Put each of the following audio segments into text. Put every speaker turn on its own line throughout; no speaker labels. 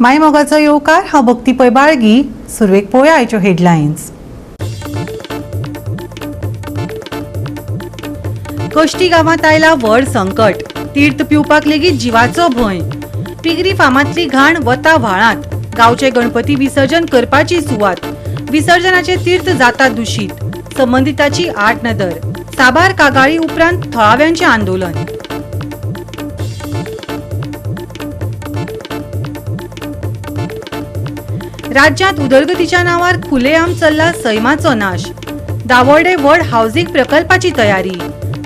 माय मोगाचो येवकार. हांव भक्ती पै बाळगी. सुरवेक पळोवया आयच्यो हेडलायन्स. कश्टी गांवांत आयला व्हड संकट. तीर्थ पिवपाक लेगीत जिवाचो भंय. पिगरी फार्मांतली घाण वता व्हाळांत. गांवचे गणपती विसर्जन करपाची सुवात. विसर्जनाचे तीर्थ जाता दुशीत. संबंदिताची आठ नदर. साबार कागाळी उपरांत थळाव्यांचे आंदोलन. राज्यांत उदरगतीच्या नावार खुलेआम चल्ला सैमाचो नाश. दावोर्डे व्हड हावजींग प्रकल्पाची तयारी.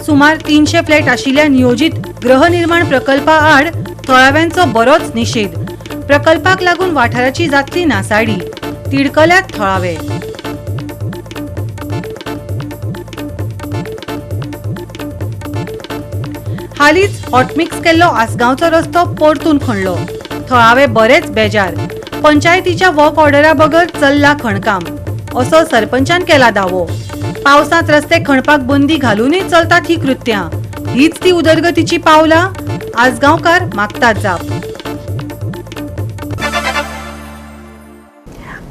सुमार 300 फ्लॅट आशिल्ल्या नियोजीत गृहनिर्माण प्रकल्पा आड थळाव्यांचो बरोच निशेध. प्रकल्पाक लागून वाठाराची जातली नासाडी. तिडकल्यात थळावे. हालींच हॉटमिक्स केल्लो आसगांवचो रस्तो परतून खणलो. थळावे बरेच बेजार. पंचायतीच्या वर्क ऑर्डरा बगर चल्ला खणकाम असो सरपंचान केला दावो. पावसांत रस्ते खणपाक बंदी घालूनय चलतात ही कृत्यां. हीच ती उदरगतीची पावलां? आसगांवकार मागतात जाप.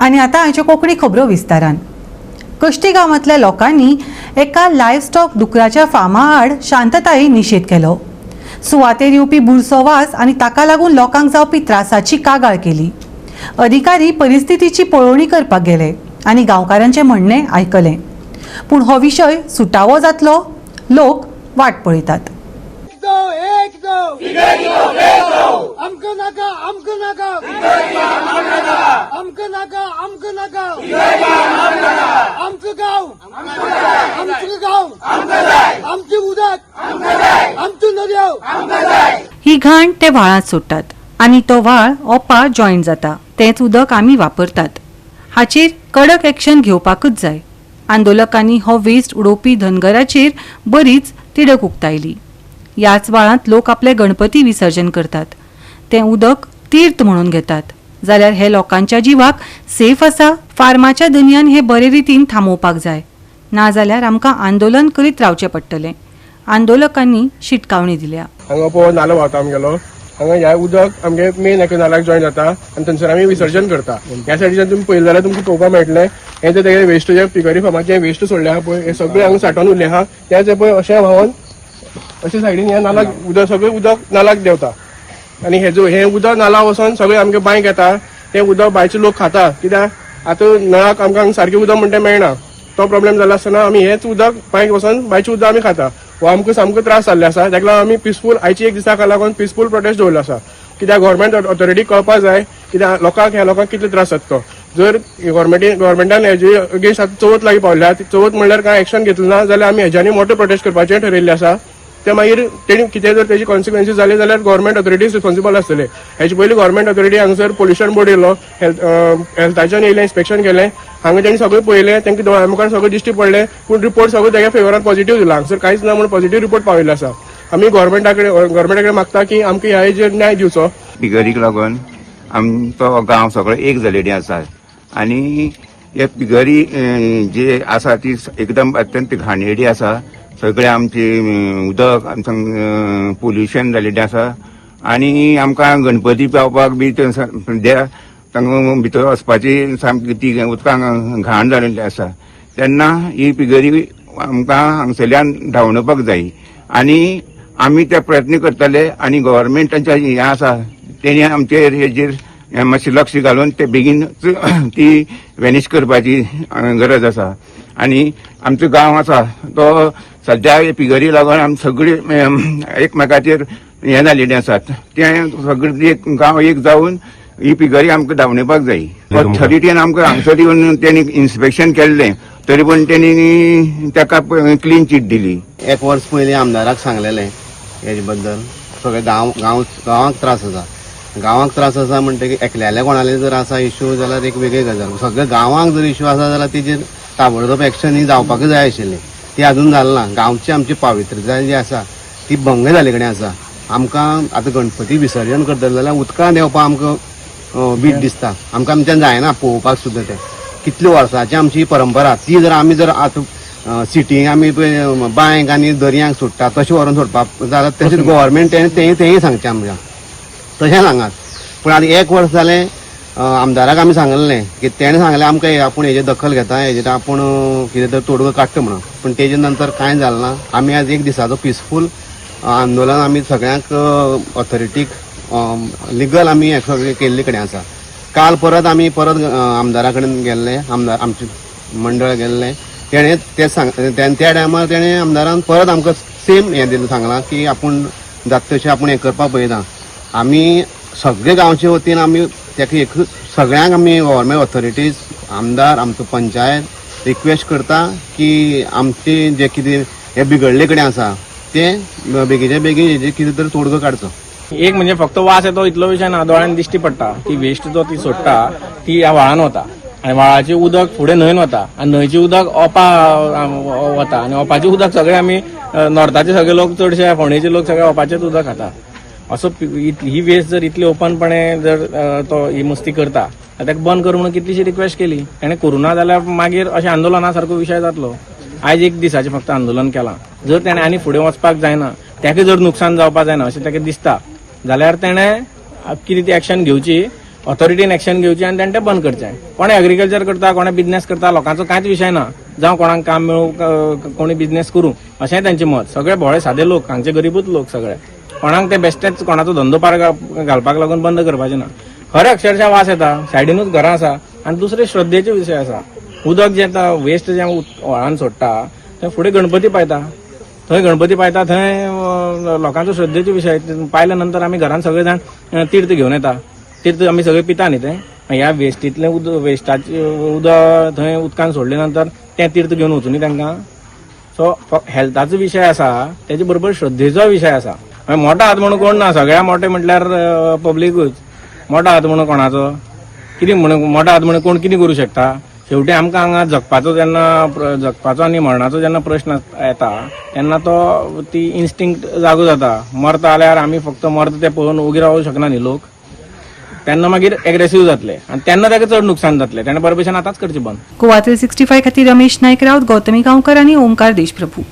आनी आतां आयच्यो कोंकणी खबरो विस्तारान. कश्टी गांवांतल्या लोकांनी एका लायव्ह स्टॉक डुकराच्या फार्मा आड शांततायेन निशेध केलो. सुवातेर येवपी बुरसो वास आनी ताका लागून लोकांक जावपी त्रासाची कागाळ केली. अधिकारी परिस्थितीची पळोवणी करपाक गेले आनी गांवकारांचें म्हणणें आयकलें. पूण हो विशय सुटावो जातलो लोक वाट पळयतात.
दो एक दो आमकां नाका, आमकां नाका, आमकां नाका, आमकां नाका, आमचो गांव, आमचो गांव, आमचें उदक, आमच्यो नदयो.
ही घाण ते व्हाळांत सोडटात आनी तो व्हाळ ओपा जॉयंट जाता. तेंच उदक आमी वापरतात. हाचेर कडक एक्शन घेवपाकूच जाय. आंदोलकांनी हो वेस्ट उडोवपी धनगराचेर बरीच तिडक उक्तायली. ह्याच व्हाळांत लोक आपले गणपती विसर्जन करतात. तें उदक तीर्थ म्हणून घेतात. जाल्यार हे लोकांच्या जिवाक सेफ आसा? फार्माच्या धनयान हे बरे रितीन थांबोवपाक जाय. नाजाल्यार आमकां आंदोलन करीत रावचें पडटलें. आंदोलकांनी शिटकावणी दिल्या.
हांगा पळोव नालो व्हांवता आमगेलो. हांगा ह्या उदक आमगे मेन एका नाल्याक जॉयन जाता आनी थंयसर आमी विसर्जन करता. ह्या सायडीच्यान तुमी पळयलें जाल्यार तुमकां पळोवपाक मेळटलें, हें जे तेगे वेस्ट, जे पिगरी फार्माचें वेस्ट सोडलें आहा पळय, हें सगळें हांगा सांठोवन उरलें आहा. तें पळय अशें व्हांवन अशें सायडीन ह्या नालाक उदक, सगळें उदक नालाक देंवता आनी हेजो हें उदक नाला वचोन सगळें आमगे बांयक येता. तें उदक बांयचे लोक खाता, कित्याक आतां नळाक आमकां हांगा सारकें उदक म्हणटा मेळना. तो प्रॉब्लेम जाला आसतना आमी हेंच उदक बांयक वचोन बांयचें उदक आमी खाता. हो आमकां सामको त्रास जाल्ले आसा. ताका लागून आमी पिसफूल आयची एक दिसाक लागून पिसफूल प्रोटेस्ट दवरलो आसा, कित्याक गव्हर्मेंट ऑथॉरिटी कळपाक जाय कित्याक लोकांक, ह्या लोकांक कितले त्रास जाता तो. जर गव्हर्मेंटान हेजे अगेन्स्ट आतां चवथ लागीं पावल्या, चवथ म्हणल्यार कांय एक्शन घेतलें ना जाल्यार आमी हेज्यानी मोठो प्रोटेस्ट करपाचें ठरयल्लें आसा. ते मागीर तेणी कितें जर तेजी कॉन्सिक्वेन्सीस जाले जाल्यार गव्हर्मेंट ऑथॉरिटीज रिस्पॉन्सिबल आसतले. हेचे पयलीं गव्हर्मेंट ऑथॉरिटी हांगासर पोल्युशन बोर्ड येयलो, हेल्थाच्यान येयलें, इन्स्पेक्शन केलें. हांगा तेणी सगळें पळयलें, तांकां दोळ्या मुखार सगळें दिश्टी पडलें, पूण रिपोर्ट सगळो तेज्या फेवरान पॉझिटिव्ह दिला. हांगासर कांयच ना म्हणून पॉझिटिव्ह रिपोर्ट पावयल्लो आसा. आमी गव्हर्मेंटा कडेन मागता की आमकां ह्या हेजेर न्याय दिवचो.
पिगरीक लागून आमचो गांव सगळो एक जालेली आसा आनी हे पिगरी जे आसा ती एकदम अत्यंत घाणेरडी आसा. सगळे आमचे उदक आमचं पोल्युशन जालेलें आसा आनी आमकां गणपती पावपाक बी तांकां भितर वचपाची सामकी ती उदकां घाण जालेली आसा. तेन्ना ही पिगरी आमकां हांगसरल्यान धांवडोवपाक जाय आनी आमी ते प्रयत्न करतले आनी गव्हर्मेंटाच्या हें आसा तेणी आमचेर हेजेर हें मातशें लक्ष घालून ते बेगीन ती वेनिश करपाची गरज आसा. आनी आमचो गांव आसा तो सद्या पिगरी लागून आमी सगळी एकमेकाचेर हें जालेले आसात. ते सगळे एक गांव एक जावन ही पिगरी आमकां धांवडोवपाक जाय. ऑथॉरिटीन आमकां हांगसर येवन तेणी इन्स्पेक्शन केल्लें, तरी पूण तेणी ताका क्लीन चीट दिली.
एक वर्स पयलीं आमदाराक सांगलेलें हेजे बद्दल. सगळे गांव गांव गांवाक त्रास आसा. गांवाक त्रास आसा म्हणटकीर एकल्याले कोणाले जर आसा इशू जाल्यार एक वेगळी गजाल. सगळे गांवांक जर इशू आसा जाल्यार तेजेर ताबडतोब एक्शन ही जावपाकूच जाय आशिल्ली. ती अजून जाली ना. गांवची आमची पावित्र्यताय जी आसा ती भंग जाल्ले कडेन आसा. आमकां आतां गणपती विसर्जन करतले जाल्यार उदकां देंवपाक आमकां वीट दिसता. आमकां आमच्यान जायना पळोवपाक सुद्दां. तें कितल्या वर्सांची आमची परंपरा, ती जर आमी जर आतां सिटींक आमी पळय बांयक आनी दर्यांक सोडटा तशें व्हरून सोडपाक जाल्यार तशें गव्हर्मेंट तें तेंय सांगचें आमकां. तशें सांगात. पूण आतां एक वर्स जालें आमदाराक आमी सांगलें की तेणें सांगलें आमकां आपूण हेजेर दखल घेता, हेजेर आपूण कितें तरी तोडगो काडटा म्हणून. पूण तेजे नंतर कांय जालें ना. आमी आज एक दिसाचो पिसफूल आंदोलन आमी सगळ्यांक ऑथॉरिटीक लिगल आमी हें सगळें केल्ले कडेन आसा. काल परत आमी परत आमदारा कडेन गेल्ले, आमदार आमचें मंडळ गेल्लें, तेणें तें सांग त्या टायमार तेणें आमदारान परत आमकां सेम हें दिलें, सांगलां की आपूण जाता तशें आपूण हें करपाक पळयता. आमी सगळे गांवचे वतीन आमी तेका एक सगळ्यांक आमी गव्हर्मेंट ऑथॉरिटीज, आमदार, आमचो पंचायत रिक्वेस्ट करता की आमचे जे कितें हे बिगडले कडेन आसा ते बेगीच्या बेगीन हेजे कितें तरी तोडगो काडचो.
एक म्हणजे फक्त वास येतो इतलो विशय ना, दोळ्यान दिश्टी पडटा ती वेस्ट जो ती सोडटा ती ह्या व्हाळान वता आनी व्हाळाचें उदक फुडें न्हंयन वता आनी न्हंयचें उदक ओपा वता आनी ओपाचें उदक सगळे आमी नॉर्थाचे सगळे लोक चडशे फोंडेचे लोक सगळे ओपाचेच उदक खाता. असो ही वेस्ट जर इतली ओपनपणे जर तो ही मस्ती करता ताका बंद कर म्हणून कितलीशी रिक्वेस्ट केली ताणें करूं ना जाल्यार मागीर अशें आंदोलना सारको विशय जातलो. आयज एक दिसाचें फक्त आंदोलन केलां, जर ताणें आनी फुडें वचपाक जायना, ताका जर नुकसान जावपाक जायना अशें ताका दिसता जाल्यार तेणें कितें ती एक्शन घेवची, ऑथॉरिटीन एक्शन घेवची आनी तेणें तें बंद करचें. कोणें एग्रीकल्चर करता, कोणें बिजनेस करता, लोकांचो कांयच विशय ना, जावं कोणाक काम मेळूं, कोणी बिजनेस करूं अशेंय तेंचें मत. सगळे भोळे सादे लोक, हांगचे गरिबूच लोक सगळे, कोणाक ते बेश्टेच कोणाचो धंदो पार घालपाक लागून बंद करपाचें ना. खरें अक्षरशः वास येता, सायडीनूच घरां आसा आनी दुसरे श्रद्धेचे विशय आसा. उदक जें येता वेस्ट जें व्हाळान सोडटा थंय फुडें गणपती पायता, थंय गणपती पायता थंय लोकांचो श्रद्धेचे विशय पायल्या नंतर आमी घरान सगळे जाण तीर्थ घेवन येता, तीर्थ आमी सगळे पिता न्ही तें ह्या वेस्टींतलें उदक वेस्टाचें उदक थंय उदकान सोडले नंतर तें तीर्थ घेवन वचूनी तांकां. सो हेल्थाचो विशय आसा तेजे बरोबर श्रद्धेचो विशय आसा. मोठो हात म्हणून कोण ना, सगळ्या मोठे म्हटल्यार पब्लिकूच. मोठो हात म्हणून कोणाचो कितें म्हणून मोठो हात म्हणून कोण कितें करूं शकता. शेवटी आमकां हांगा जगपाचो जेन्ना जगपाचो आनी मरणाचो जेन्ना प्रश्न येता तेन्ना तो ती इन्स्टिंक्ट जागो जाता. मरता जाल्यार आमी फक्त मरता तें पळोवन ओगी रावूंक शकना न्ही लोक, तेन्ना मागीर एग्रेसीव जातले आनी तेन्ना ताका चड नुकसान जातलें. तेणें बरे भशेन आतांच करचें बंद.
गोवा 365 खातीर रमेश नायक राऊत, गौतमी गांवकर आनी ओमकार देशप्रभू.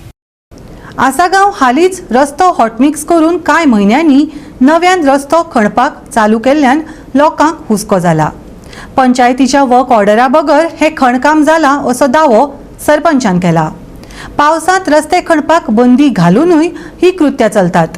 आसागांव हालींच रस्तो हॉटमिक्स करून कांय म्हयन्यांनी नव्यान रस्तो खणपाक चालू केल्ल्यान लोकांक हुस्को जाला. पंचायतीच्या वर्क ऑर्डरा बगर हें खणकाम जालां असो दावो सरपंचान केला. पावसांत रस्ते खणपाक बंदी घालुनूय ही कृत्यां चलतात,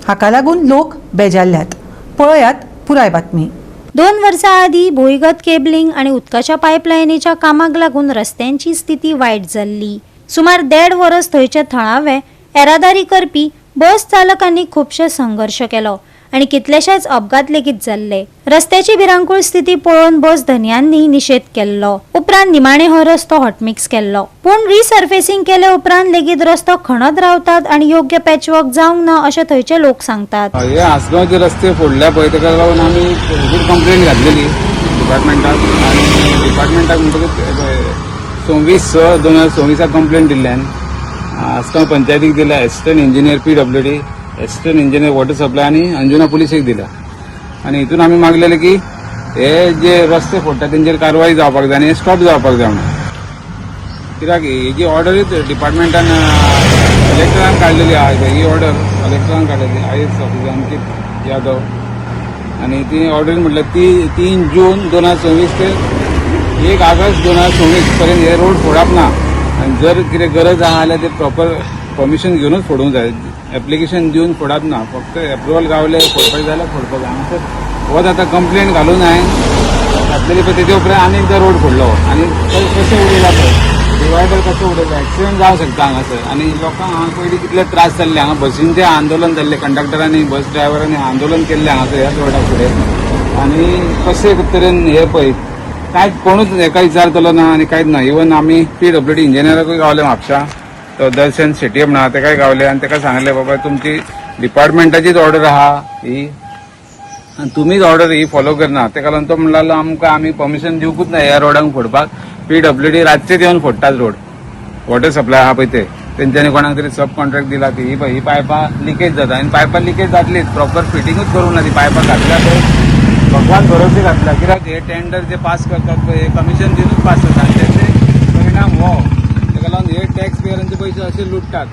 हाका लागून लोक बेजारल्यात. पळयात पुराय बातमी.
2 वर्सां आदीं भुंयगत केबलिंग आनी उदकाच्या पायपलायनीच्या कामाक लागून रस्त्यांची स्थिती वायट जाल्ली. सुमार 1.5 वर्स थंयचे थळावे येरादारी करपी बस चालकांनी खुबशे संघर्श केलो आनी कितलेशेच अपघात लेगीत जाल्ले. रस्त्याची भिरांकूळ स्थिती पळोवन बस धनयांनी निशेध केल्लो. उपरांत निमाणे हो रस्तो हॉटमिक्स केल्लो, पूण रिसर्फेसिंग केले उपरांत लेगीत रस्तो खणत रावतात आनी योग्य पॅचवर्क जावंक ना अशें थंयचे लोक सांगतात.
हे आसगांवचे रस्ते फोडल्या पळय तेका लागून आमी हेजेर कंप्लेन घातलेली डिपार्टमेंटाक आनी डिपार्टमेंटाक म्हणटकूच 26/6/2026 कंप्लेन दिल्ल्यान आसगांव पंचायतीक दिल्या, assistant engineer PWD, assistant engineer water supply आनी अंजुना पुलिसेक दिल्या. आनी हितून आमी मागलेले की हे जे रस्ते फोडटा तेंचेर कारवाय जावपाक जाय आनी हे स्टॉप जावपाक जाय म्हणून. कित्याक ही जी ऑर्डरूच डिपार्टमेंटान कलेक्टरान काडलेली आहा, ही ऑर्डर कलेक्टरान काडलेली IAS officer Ankit Yadav आनी ती ऑर्डर म्हटल्यार ती 3 जून 2024 ते 1 ऑगस्ट 2024 पर्यंत हे रोड फोडप ना आनी जर कितें गरज आहा जाल्यार ते प्रॉपर परमिशन घेवनूच फोडूंक जाय, एप्लिकेशन दिवन फोडप ना, फक्त एप्रुवल गावले फोडपाक जाल्यार फोडपाक जाय. हांगासर वत आतां कंप्लेन घालून हांवें घातलेली पळय, तेजे उपरांत आनी एकदां रोड फोडलो आनी कशें उडयला पळय डिवायडर कसो उडयला, एक्सिडंट जावंक शकता हांगासर. आनी लोकांक हांगा पयलीं कितले त्रास जाल्ले, हांगा बसींचें आंदोलन जाल्लें, कंडक्टरांनी बस ड्रायव्हरांनी आंदोलन केल्लें हांगासर ह्याच रोडा फुडें. आनी कशे तरेन हे पळय कांयच कोणूच हेका विचारतलो ना आनी कांयच ना. इवन आमी PWD इंजिनियराकूय गावले म्हापशा, तो दर्शन शेटये म्हणा तेकाय गावले आनी तेका सांगलें बाबा तुमची डिपार्टमेंटाचीच ऑर्डर आहा ही आनी तुमीच ऑर्डर ही फॉलो करना. तेका लागून तो म्हणलो आमकां आमी परमिशन दिवकूच ना ह्या रोडांक फोडपाक. PWD रातचेच येवन फोडटात रोड, वॉटर सप्लाय आहा पळय ते तेंच्यांनी कोणाक तरी सब कॉन्ट्रॅक्ट दिला. ती ही पळय ही पायपां लिकेज जाता आनी पायपां लिकेज जातलीच, प्रॉपर फिटिंगूच करूंक ना. ती पायपां घातल्या पळय भगवान भरोसे घातल्या, कित्याक हे टेंडर जे पास करतात पळय हे कमिशन दिवनूच पास करतात आनी तेचे परिणाम हो. तेका लागून हे टॅक्स पेयरांचे पयशे अशे लुटतात.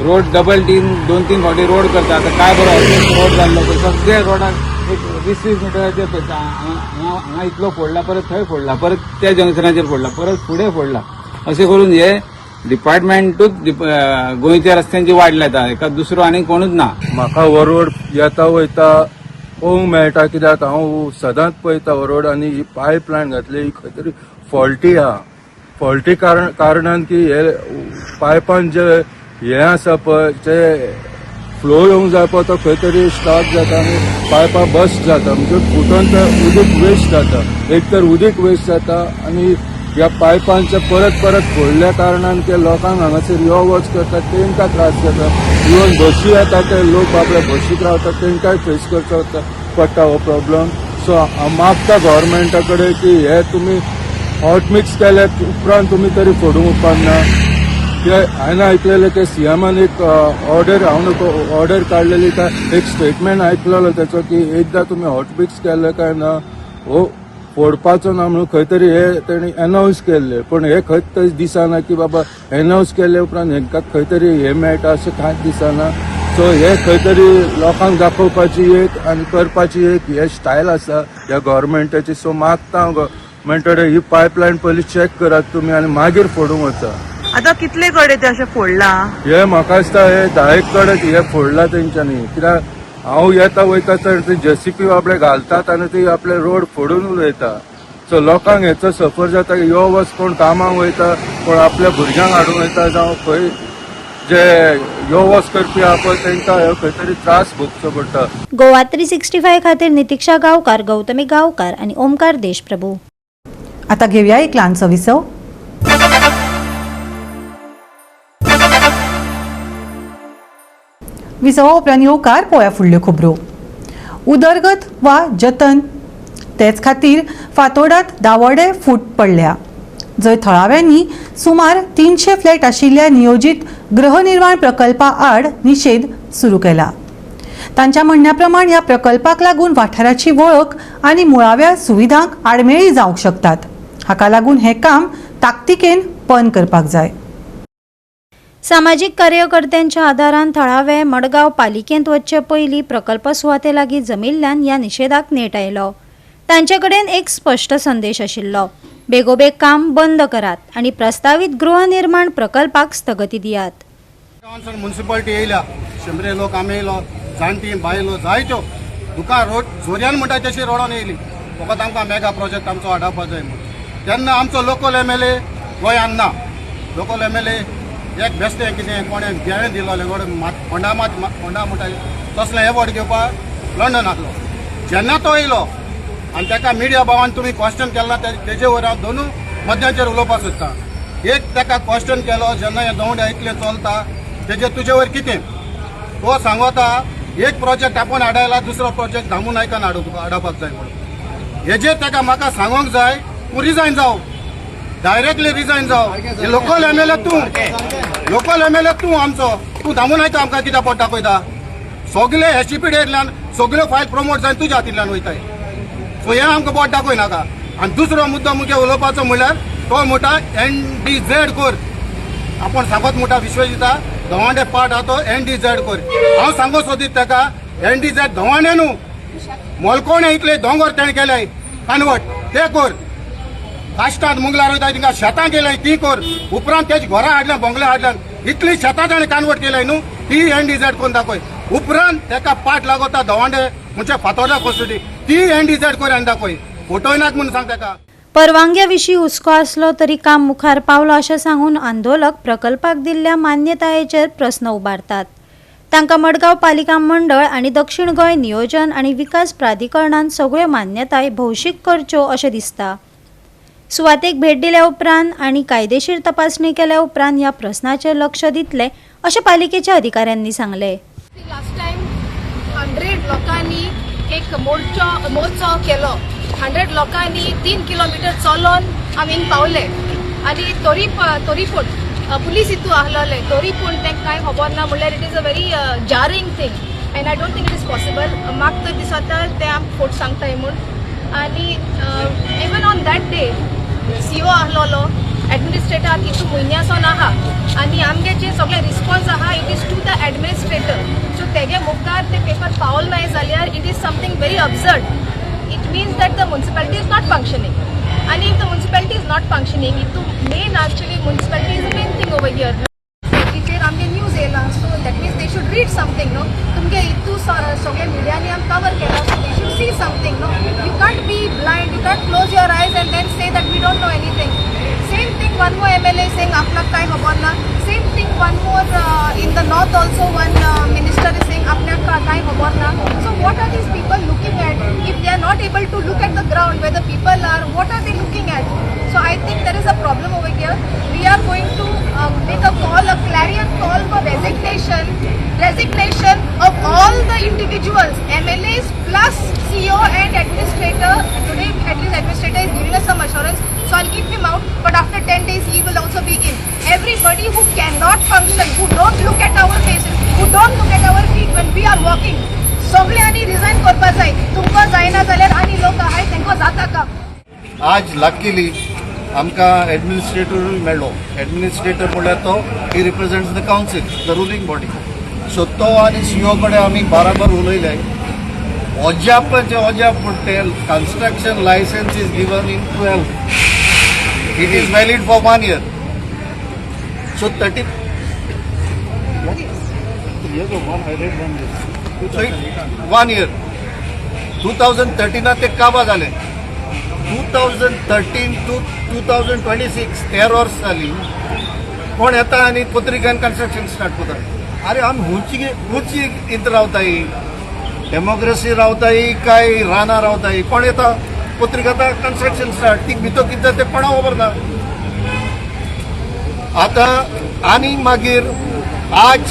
रोड डबल तीन 2-3 फावटी रोड करतात. आतां काय बरो रोड जाल्लो पळय सगळे रोडाक एक 20-20 मिटराचेर हांगा हांगा इतलो फोडला, परत थंय फोडला, परत त्या जंक्शनाचेर फोडला, परत फुडें फोडला. अशें करून हे डिपार्टमेंटूच गोंयच्या रस्त्यांची वाट लायता. एका दुसरो आनी कोणूच ना.
म्हाका हो रोड येता वयता पळोवंक मेळटा, कित्याक हांव सदांच पळयता हो रोड. आनी ही पायप लायन घातली ही खंय तरी फॉल्टी आहा. फॉल्टी कारणान की हे पायपान जे हे आसा पळय, जे फ्लो येवंक जाय पळय, तो खंय तरी स्टॉप जाता आनी पायपां बस्ट जाता, म्हणजे फुटोन ते उदीक वेस्ट जाता. एक तर उदीक वेस्ट जाता आनी ह्या पायपांचे परत परत फोडल्या कारणान ते लोकांक हांगासर यो वच करतात तेंकां त्रास जाता. इवन बशी येता ते लोक आपल्या बशीक रावतात तेंकांय फेस करचो पडटा हो प्रॉब्लम. सो हांव मागता गव्हर्मेंटा कडेन की हे तुमी हॉट मिक्स केल्या उपरांत तुमी तरी फोडूंक उपकारना. ते हांवें आयकलेलें ते सीएमान एक ऑर्डर, हांव ऑर्डर काडलेली काय एक स्टेटमेंट आयकलेलो तेचो की एकदां तुमी हॉट मिक्स केलें काय ना हो फोडपाचो ना म्हणून खंय तरी हे तेणी अनावन्स केल्ले. पूण हे खंय तरी दिसना की बाबा अनावन्स केले उपरांत हेंकां खंय तरी हे मेळटा अशें कांयच दिसना. सो हे खंय तरी लोकांक दाखोवपाची एक आनी करपाची एक हे स्टायल आसा ह्या गव्हर्मेंटाची. सो मागता हांव गव्हर्मेंटा कडेन ही पायपलायन पयलीं चॅक करात तुमी आनी मागीर फोडूंक वचा.
आता कितले कडेन ते अशें फोडला?
हे म्हाका दिसता हे 10 कडेन हे फोडला तेंच्यांनी, कित्याक हांव येता वयता तर ते जेसीपी आपले घालतात आनी ते आपले रोड फोडून उडयता. सो लोकांक हेचो सफर जाता की यो वच कोण कामाक वयता, कोण आपल्या भुरग्यांक हाडूंक वयता, जावं खंय जे यो वच करपी आहा पळय तेंकां हे खंय तरी त्रास भोगचो पडटा.
गोवा 365 खातीर नितिक्षा गांवकार, गौतमी गांवकार आनी ओमकार देशप्रभू.
आता घेऊया एक ल्हानसो विसव. विसवा उपरांत येवकार पळोवया फुडल्यो खबरो. उदरगत वा जतन तेच खातीर फातोडात दावोडे फूट पडल्या, जंय थळाव्यांनी सुमार 300 फ्लॅट आशिल्ल्या नियोजीत गृहनिर्माण प्रकल्पा आड निशेध सुरू केला. तांच्या म्हणण्या प्रमाण ह्या प्रकल्पाक लागून वाठाराची वळख आनी मुळाव्या सुविधांक आडमेळी जावंक शकतात. हाका लागून हें काम ताकतिकेन बंद करपाक जाय.
सामाजीक कार्यकर्त्यांच्या आदारान थळावे मडगांव पालिकेंत वचचे पयलीं प्रकल्प सुवाते लागीं जमिल्ल्यान ह्या निशेधाक नेट आयलो. तांचे कडेन एक स्पश्ट संदेश आशिल्लो, बेगोबेग काम बंद करात आनी प्रस्तावीत गृहनिर्माण प्रकल्पाक स्थगती दियात.
गांवांतसून मुन्सिपालिटी येयल्या, शंबरे लोक आमी येयलो, जाणटी बायलो जायत्यो दुकान रोड जोऱ्यान म्हणटा तशी रोडान येयली. फकत आमकां मेगा प्रोजेक्ट आमचो हाडपा जाय म्हणून. तेन्ना आमचो लोकल एमएलए गोंयान ना. लोकल एमएलए एक बेश्टें कितें कोणें बियाणें दिलोलें गोड होंडा मात होंडा म्हणटा तसलें एवॉर्ड घेवपाक लंडन आसलो. जेन्ना तो येयलो आनी ताका मिडिया भावान तुमी क्वेश्चन केला तेजे वयर हांव दोनूय मद्यांचेर उलोवपाक सोदता. एक ताका क्वेश्चन केलो जेन्ना हें दवंड्या इतलें चलता तेजे तुजे वयर कितें तो सांगता, एक प्रोजेक्ट आपूण हाडायला, दुसरो प्रोजेक्ट दामू नायकान हाडपाक जाय म्हणून. हेजेर ताका म्हाका सांगोंक जाय, तूं रिजायन जाव, डायरेक्टली रिजायन जाव. लोकल एमएलए तूं, लोकल एमएलए तूं आमचो, तूं दामू नायका आमकां कित्याक पोट दाखयता? सगळे एसजीपीडेंतल्यान सगळ्यो फायल प्रमोट जावन तुज्या हातींतल्यान वयताय. सो हें आमकां बोट दाखय नाका. आनी दुसरो मुद्दो मुगे उलोवपाचो म्हणल्यार तो म्हणटा एनडीझेड कर. आपूण सांगत म्हणटा विश्वजिता धवांडे पार्ट आहा तो एनडीझेड कर. हांव सांगो सोदीत ताका एनडीझेड धवांडे न्हू, मोलकोणे इतले दोंगर तेणें केले कानवट ते कर, काश्टांत मुंगलार वयता तिंगा शेतां केल्याय ती कर, उपरांत तेज घरां हाडल्या बोंगले हाडल्यान इतली शेतां ताणें कानवट केल्याय न्हू ती एनडीझेड करून दाखय. उपरांत तेका पाट लागता धवांडे म्हणजे फातोर्डा कोसुटी ती एनडीझेड कर आनी दाखय, फटोयनाक म्हणून सांग तेका.
परवानग्या विशीं हुस्को आसलो तरी काम मुखार पावलो अशें सांगून आंदोलक प्रकल्पाक दिल्ल्या मान्यतायेचेर प्रस्न उबारतात. तांकां मडगांव पालिका मंडळ आनी दक्षिण गोंय नियोजन आनी विकास प्राधिकरणान सगळ्यो मान्यताय भौशीक करच्यो अशें दिसता. सुवातेक भेट दिल्या उपरांत आनी कायदेशीर तपासणी केल्या उपरांत ह्या प्रस्नाचेर लक्ष दितले अशें पालिकेच्या अधिकाऱ्यांनी सांगलें.
लास्ट टायम 100 लोकांनी एक मोर्चो केलो. 100 लोकांनी 3 किलोमिटर चलोन आमी हिंग पावले आनी तरी पूण पुलीस हितू आहलोले, तरी पूण तेंकां कांय खबर ना. म्हणल्यार it is a very jarring thing and I don't think it is possible. म्हाका तर दिसता तें आमकां फोट सांगताय म्हूण. आनी even on that day CO आहलोलो एडमिनिस्ट्रेटर इतू म्हयन्यासोन आहा आनी आमगे जे सगळे रिस्पॉन्स आहा it is to the administrator. So तेगे मुखार ते पेपर पावल नाय जाल्यार it is something very absurd. It means that the municipality is not functioning. And if the municipality is not functioning, it main actually municipality is the main thing over here. तिचेर आमगे news येयला, so that means they should read something न्हू. तुमगे इतू सगळे मिडियांनी आम cover केला, so they should see something न्हू. You can't be blind, you can't close your eyes and then say that we don't know anything. Same thing one more MLA saying आपणाक कांय खबर ना. Same thing one more in the north also one minister is saying आपणाक कांय खबर ना. So what are these people looking at if they are not able to look at the ground where the people are? What are they looking at? So I think there is a problem over here. We are going to make a call, a clarion call for resignation of all the individuals, MLAs plus CEO and administrator. Today at least administrator is giving us some assurance, so I'll keep him out, but after 10 days he will also be in. Everybody who cannot function, who don't look at our faces, who don't look at our feet when we are walking, सगळ्यांनी रिझायन करपा जाय. तुमकां जायना जाल्यार आनी लोक आहाय तांकां जाता काम.
आज लकीली आमकां एडमिनिस्ट्रेटरूय मेळ्ळो. एडमिनिस्ट्रेटर म्हणल्यार तो he represents the council, the ruling body. So तो आनी सीओ कडेन आमी बाराबर उलयले. अजापाचें अजाप म्हणटा तें construction licence is given in 12, it is valid for one year. So 30 so one year 2013 ते काबा जाले. 2013 to 2026 13 वर्स जाली. कोण येता आनी पत्रिकेन कन्स्ट्रक्शन स्टार्ट करता. अरे आमी हुंची हुंची हितून रावताय, डेमोक्रेसी रावताय काय रानां रावताय? कोण येता पत्रिका कन्स्ट्रक्शन स्टार्ट, ती भितर कितें जाता तें कोणाक खबर ना. आतां आनी मागीर आज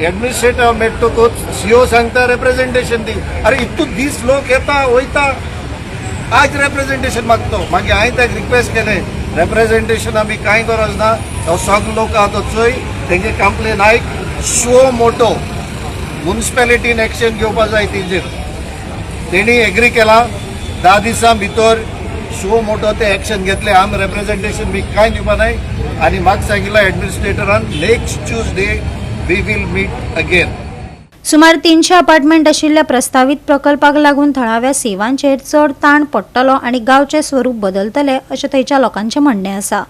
एडमिनिस्ट्रेटर मेळटकूच सीओ सांगता रेप्रेझेंटेशन दी. अरे इतू दीस लोक येता वयता, आज रेप्रेझेंटेशन मागतो. मागीर हांवें ताका रिक्वेस्ट केलें, रेप्रेझेंटेशन आमी कांय गरज ना, तो सगळे लोक आहा तो चोय, तेंगे कंप्लेन आयक. सो मोटो मुन्सिपेलिटीन एक्शन घेवपा जाय तेजेर. तेणी एग्री केला, 10 दिसां भितर सो मोटो ते एक्शन घेतले. आमी रेप्रेझेंटेशन बी कांय दिवपा नाय. आनी म्हाका सांगिल्ला एडमिनिस्ट्रेटरान, next Tuesday we will meet again.
सुमार 300 अपार्टमेंट आशिल्ल्या प्रस्तावीत प्रकल्पाक लागून थळाव्या सेवांचेर चड ताण पडटलो आनी गांवचें स्वरूप बदलतलें अशें थंयच्या लोकांचें म्हणणें आसा.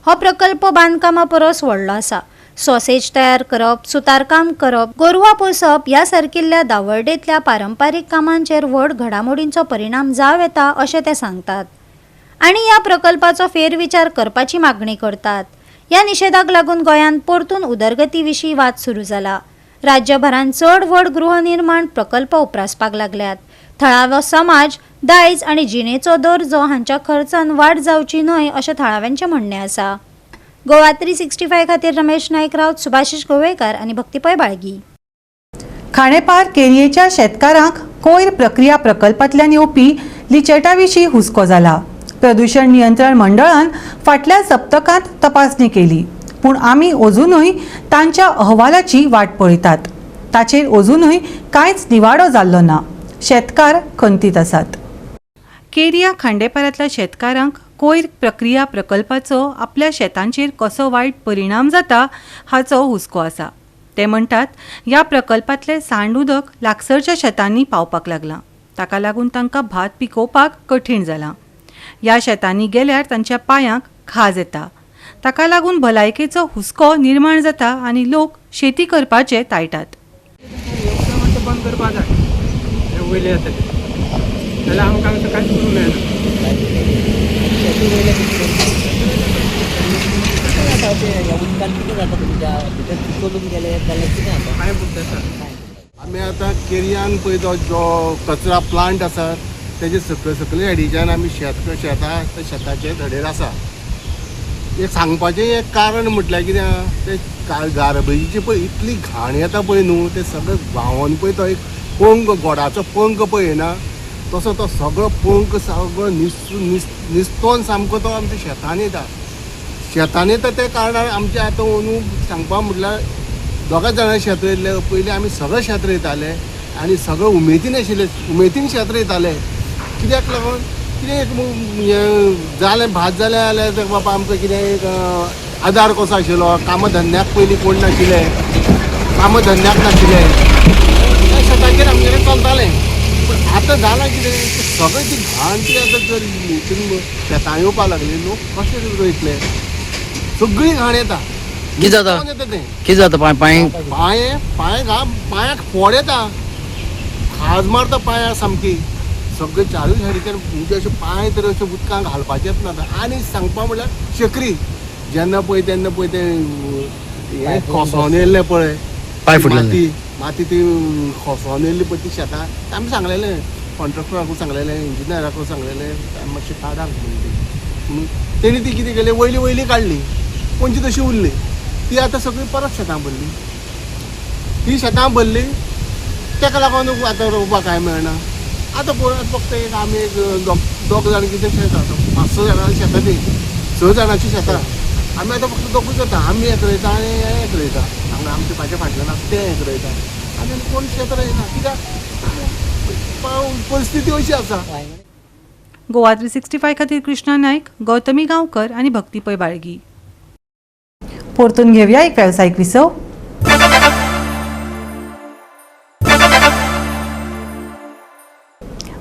हो प्रकल्प बांदकामा परस व्हडलो आसा. सॉसेज तयार करप, सुतारकाम करप, गोरवां पोसप ह्या सारकिल्ल्या दावर्डेंतल्या पारंपारीक कामांचेर व्हड घडामोडींचो परिणाम जावं येता अशें ते सांगतात आनी ह्या प्रकल्पाचो फेरविचार करपाची मागणी करतात. ह्या निशेधाक लागून गोंयांत परतून उदरगती विशीं वाद सुरू जाला. राज्यभरांत चड व्हड गृहनिर्माण प्रकल्प उप्रासपाक लागल्यात. थळावो समाज, दायज आनी जिणेचो दर्जो हांच्या खर्चान वाड जावची न्हय अशें थळाव्यांचें म्हणणें आसा. गोवा 365 खातीर रमेश नायक राऊत, सुभाषीश गोवेकर आनी भक्ती पै बाळगी.
खांडेपार केरयेच्या शेतकारांक कोयर प्रक्रिया प्रकल्पांतल्यान येवपी लिचेटा विशीं हुस्को जाला. प्रदूषण नियंत्रण मंडळान फाटल्या सप्तकांत तपासणी केली, पूण आमी अजुनूय तांच्या अहवालाची वाट पळयतात. ताचेर अजुनूय कांयच निवाडो जाल्लो ना. शेतकार खंतीत आसात. केरिया खांडेपारांतल्या शेतकारांक कोयर प्रक्रिया प्रकल्पाचो आपल्या शेतांचेर कसो वायट परिणाम जाता हाचो हुस्को आसा. ते म्हणटात, ह्या प्रकल्पांतलें सांड उदक लागसरच्या शेतांनी पावपाक लागलां. ताका लागून तांकां भात पिकोवपाक कठीण जालां. ह्या शेतांनी गेल्यार तांच्या पांयांक खाज येता. ताका लागून भलायकेचो हुस्को निर्माण जाता आनी लोक शेती करपाचे तायटात.
बंद करपा जाय हे वयले येता ते, जाल्यार आमकां हांगासर कांयच करूंक मेळना. कांय जाता.
आमी आतां केरयान पळय तो जो कचरा प्लांट आसा तेजे सकयल सकले सायडीच्यान आमी शेत शेतां त्या शेताचे धडेर आसा. एक सांगपाचें एक कारण म्हटल्यार कितें आहा, ते गार्बेजीची पळय इतली घाण येता पळय न्हू, ते सगळें व्हांवोन पळय तो एक पंक, गोडाचो पंक पळय येना तसो तो सगळो पंक सगळो निस्तोन सामको तो आमच्या शेतान येता. शेतान येता त्या कारणान आमचें आतां अंदू सांगपा म्हटल्यार दोगां जाणां शेत रोयल्लें. पयलीं आमी सगळें शेत रोयताले आनी सगळें उमेदीन आशिल्ले, उमेदीन शेत रोयताले. कित्याक लागून कितें एक हें जालें भात जालें जाल्यार तेका बाबा आमकां कितें एक आदार कसो आशिल्लो. कामां धंद्याक पयलीं कोण नाशिल्ले, कामां धंद्याक नाशिल्ले, त्या शेताचेर आमगेलें चलतालें. पूण आतां जालां कितें, सगळें ती घाण ती आतां जर हितून शेतां येवपाक लागली, लोक कशें रोयतले, सगळी घाण येता.
कितें जाता? कितें जाता? पांय पांय
पांय पांय घाम पांयाक फोड येता, खाज मारता पांयाक सामकी. सगळे चारूय सायडीच्यान म्हणजे अशे पांय तर अशे उदकांत घालपाचेच ना. आनी सांगपा म्हणल्यार शेकरी जेन्ना पळय तेन्ना पळय तें हें खोसोन येयल्लें पळय,
पांय फुटले,
माती माती ती खोसोन येयल्ली पळय ती शेतां. आमी सांगलेलें कॉन्ट्रॅक्टराकूय सांगलेलें, इंजिनियराकूय सांगलेलें मातशें काडाक म्हणून ती. म्हणून तेणी ती कितें केलें, वयली वयली काडली, कोणची तशी उरली ती. आतां सगळी परत शेतां भरली, ती शेतां भरली तेका लागून आतां रोवपाक कांय मेळना. आतां कोण फक्त एक आमी एक दोग जाण कितें शेत आतां 5-6 जाणांची शेतां ती, 6 जाणांची शेतां आमी आतां फक्त दोगूच जाता. आमी एक रोयता आनी हे एक रोयता, हांगा आमच्या म्हाज्या फाटल्यान आसा तें एक रोयता, आनी कोण शेत रोयना कित्याक परिस्थिती अशी आसा.
गोवा 365 खातीर कृष्णा नायक, गौतमी गांवकर आनी भक्ती पै बाळगी. परतून घेवया एक वेवसायीक विसव.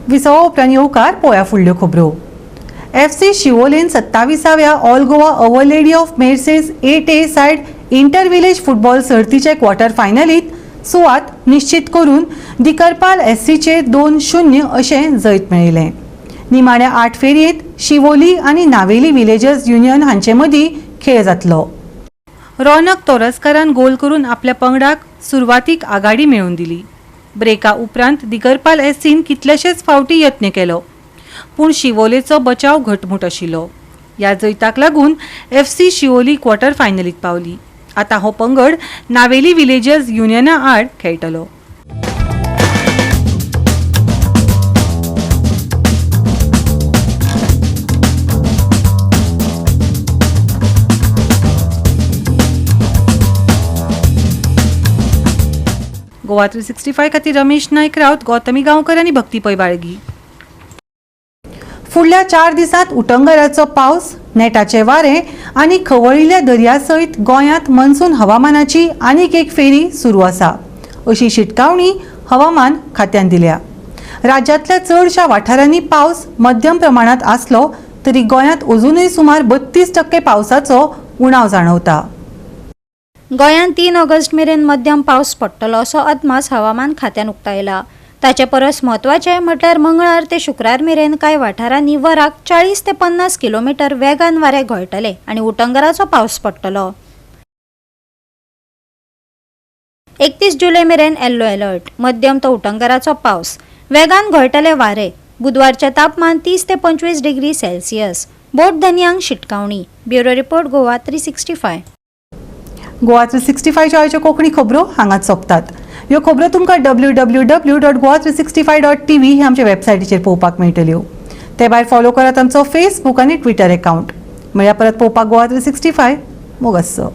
विसवा उपरांत येवकार पोया फुडल्यो खबरो. FC शिवोलेन 27व्या all Goa our lady of Merces 8A side inter village football सर्तीचे क्वॉर्टर फायनलीत सुवात निश्चित करून दिकरपाल एससीचेर 2-0 अशें जैत मेळयलें. निमाण्या 8 फेरयेंत शिवोली आनी नावेली विलेजर्स युनियन हांचे मदीं खेळ जातलो. रोनक तोरस्करान गोल करून आपल्या पंगडाक सुरवातीक आघाडी मेळोवन दिली. ब्रेका उपरांत दिगरपाल एससीन कितलेशेच फावटी यत्न केलो, पूण शिवोलेचो बचाव घटमूट आशिल्लो. ह्या जैताक लागून FC Siolim quarter फायनलीत पावली. आतां हो पंगड नावेली विलेजर्स युनियना आड खेळटलो. गोवा 365 खातीर रमेश नायक राऊत, गौतमी गांवकर आनी भक्ती पै बाळगी. फुडल्या 4 दिसांत उटंगराचो पावस, नेटाचे वारें आनी खवळिल्ल्या दर्या सयत गोंयांत मनसून हवामानाची आनीक एक फेरी सुरू आसा, अशी शिटकावणी हवामान खात्यान दिल्या. राज्यांतल्या चडशा वाठारांनी पावस मध्यम प्रमाणांत आसलो तरी गोंयांत अजूनय सुमार 32% पावसाचो उणाव जाणवता.
गोंयांत 3 ऑगस्ट मेरेन मध्यम पावस पडटलो असो अदमास हवामान खात्यान उक्तायला. ताचे परस म्हत्वाचें म्हटल्यार मंगळार ते शुक्रार मेरेन कांय वाठारांनी वराक 40 ते 50 किलोमिटर वेगान वारें घोळटलें आनी उटंगराचो पावस पडटलो. 31 जुलय मेरेन येल्लो अलर्ट, मध्यम तो उटंगराचो पावस, वेगान घोळटले वारें. बुधवारचें तापमान 30 ते 25 डिग्री सेल्सियस. बोट धनयांक शिटकावणी. Bureau report, Goa 365.
Goa 365 आयच्यो कोंकणी खबरो हांगाच सोंपतात. ह्यो खबरो तुमकां www.goa365.tv ह्या आमच्या वेबसायटीचेर पळोवपाक मेळटल्यो. ते भायर फॉलो करात आमचो फेसबूक आनी ट्विटर एकावंट. म्हळ्यार परत पळोवपाक गोवा 365 मोग आसचो.